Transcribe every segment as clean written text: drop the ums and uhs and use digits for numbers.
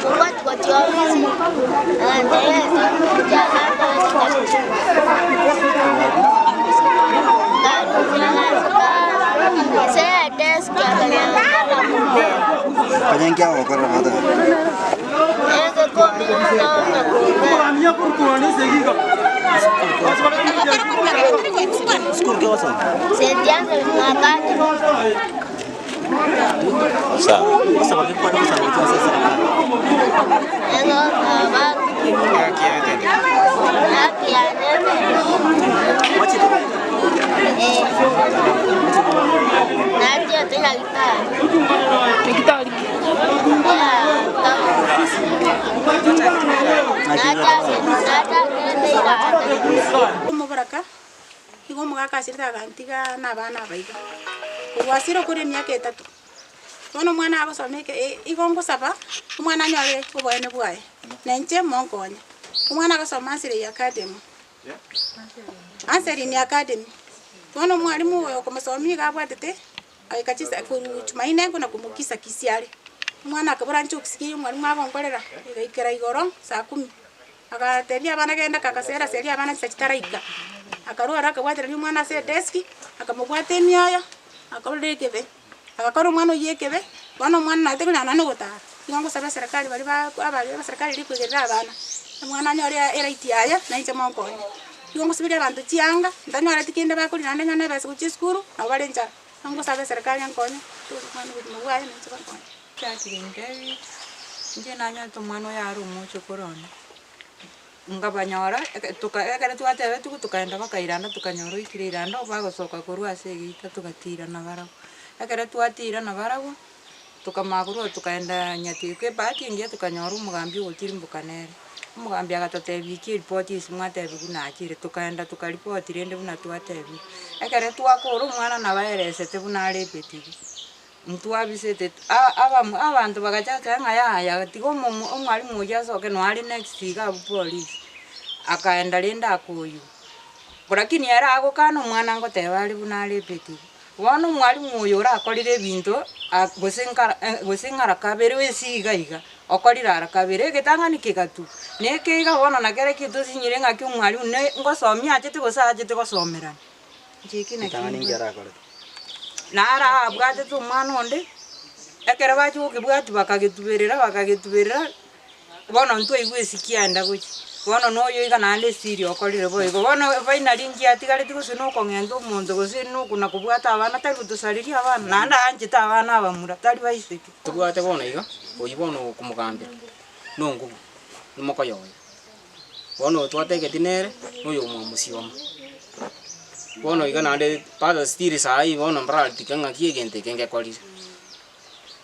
Kobwati gochia ofisi, agantebia gochia ase edesk akanyara komera. Onye nki agokorera goteba? Omoboraka, igo omogaka asirete agantiga na abana aba iga. Korwa asire okore emiaka etato, bono omwana agosoma eke igo ngosaba, omwana anyore oboene bwaye, na inche monkonye. Omwana agosoma Anselin Academy, Anselin Academy, bono omwalimu oyo okomosomia iga abwatete. Agaika chinsa korwa Jumaine buna komokisa kisi are. Omwana akabora inche okisikia omwalimu agonkorera, egaikera igoro saa kumi. Agatebia abana genda kagasera seria abana chinsa chitaraika. Akarwara akabwaterania omwana ase edeski, akamobwata emioyo, akorora ekebe, agakora omwana oyio ekebe, bono omwana naete konyara nonya na ogotara. Nigo ngosaba eserekari baria ba abare abaserikari riria ekoigerera abana, omwana anyore eright yaye, na inche monkonye. Nigo ngosiberia abanto chianga, ntanyoreti kende bakoria naende nyone ebesa gochia esukuru, nabo bare enchara. Nigo ngosaba eserekari enkonye, tore omwana obogima bwaye na inche bankonye. Jacqueline David, inche nanyorete omwana oyo are omochokoro one, nkabanyora eke toka ekero twatebetigwe tokaenda mpaka iranda tokanyora oikire iranda bagosoka korwa ase egeita togatira nabarabwo. Ekero twatira nabarabwo, tokamanya korwa tokaenda nyatieko ebahati engiya tokanyora omogambi ogotirimboka nere. Omogambi agatotebia ikia eripoti ase mwatebiwa buna achire, tokaenda tokaripoti rende buna twatebiwa. Ekero twakora omwana nabo aeresete buna arepetigwe, ntwabisete a- abamu abanto bagachacha ng'a yaya tiga omomo omwalimu oyio asoke noyo are next iga abwo polisi, akaenda rende akoywa. Lakini ere agokana omwana ngoteba are buna arepetigwe. Bono omwalimu oyo orakorire ebinto a gose nkara gose ng'ara kabere ase iga iga, okorire ara kabere, egetang'ani kegatwa, na eke iga bono nakerekio tosinyire ng'aki omwalimu ne ngosomia achete gose achete gosomerana. Inche eke naki Ritang'ani inki mbwate. arakorete? Naro abwatete omwana onde, ekero bachia gokebwatia bakagetuberera bakagetuberera. Bono ntwaigwa esiki yaenda gochia, bono na oyo iga naende esiri okorire boigo. Bono finally ngiatigareti gose na okong'enta omonto gose na okona kobwata abana tari gotosareria abana, naende aanchete abana abamura tari baiseke. Tobwate bono iga, oyio bono okomogambera, nongubo, nomokoyo oye. Bono oyo twategeti nere, noyo omwamusioma. Bono iga naende bado still saii bono mbararitika ng'aki egento eke ngekorire.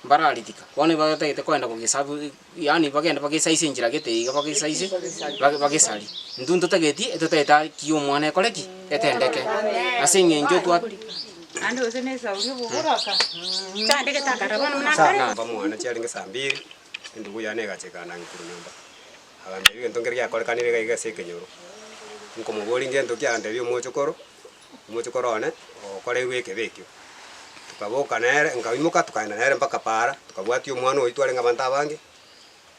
Mbararitika, bono nigo batagete kogenda kogesabu yaani bagende bagesaise enchera gete iga bagesaise, bage bagesarie. Intwe ntotageti, etotagete haki ya omwana ekore ki? Etendeke. Ase eng'encho twa. Naende gose na esauri oboboraka. Namba mwane chiarenge saa mbiri, endugu yane egacha ekananga korwa nyomba, agantebia egento nkere giakorekanire iga iga ase ekenyoro, nkomoboria ngento ki agantebia omochokoro. Omochokoro one okoreirwe ekebe ekio. Tokaboka nere, nkaimoka tokaenda nere mpaka paara, tokabwatia omwana oyio twarenge abanto abange,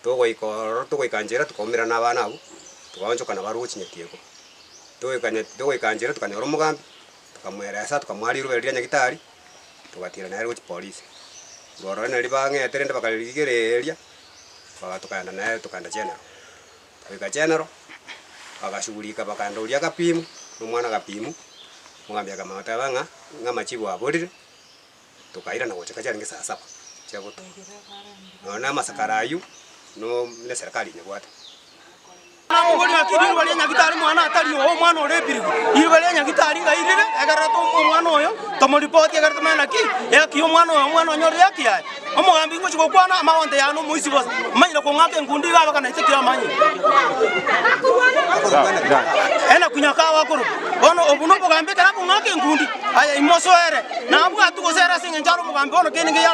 togoika ororo togoika nchera tokaumerana na abana abwo, tokaonchoka nabarobwo gochia nyatieko. Togoika nya togoika nchera tokanyora omogambi, tokamoeresa tokamoa rirube riria nyagitari, togatira nere gochia polisi. Korwa ororo nari bang'ete rende bakaririgereria, baga tokaenda nere tokaenda general. Goika general, bagashughulika bakaenda oria agapimu, na omwana agapimu, omogambi akamanya goteba ng'a, ng'a amachibu aborire, tokairana gocha chiarenge saa saba chia botuko. Nonya na amasakara aywo, no na eserekari enyebwate. Namobori ng'aki riroba ria Nyagitari mwana atari oo omwana ore ebirigo, riroba ria Nyagitari ng'ai rire, ekero tomoa omwana oyo, tomoripoti ekero tomanye naki, ehaki ya omwana oyo, omwana onyorire ehaki yaye. Omogambi ngochia gokwana amagonto yane omoisia bosa, omanyire kong'aka enkundi iga abakana inse ki amanyire. Ena kunyaka abakorokwa. Bono obo nobogambi ekero akong'aka enkundi, aye imosoere, nabwatwe gose ere ase eng'encho are omogambi bono kende nkeyo.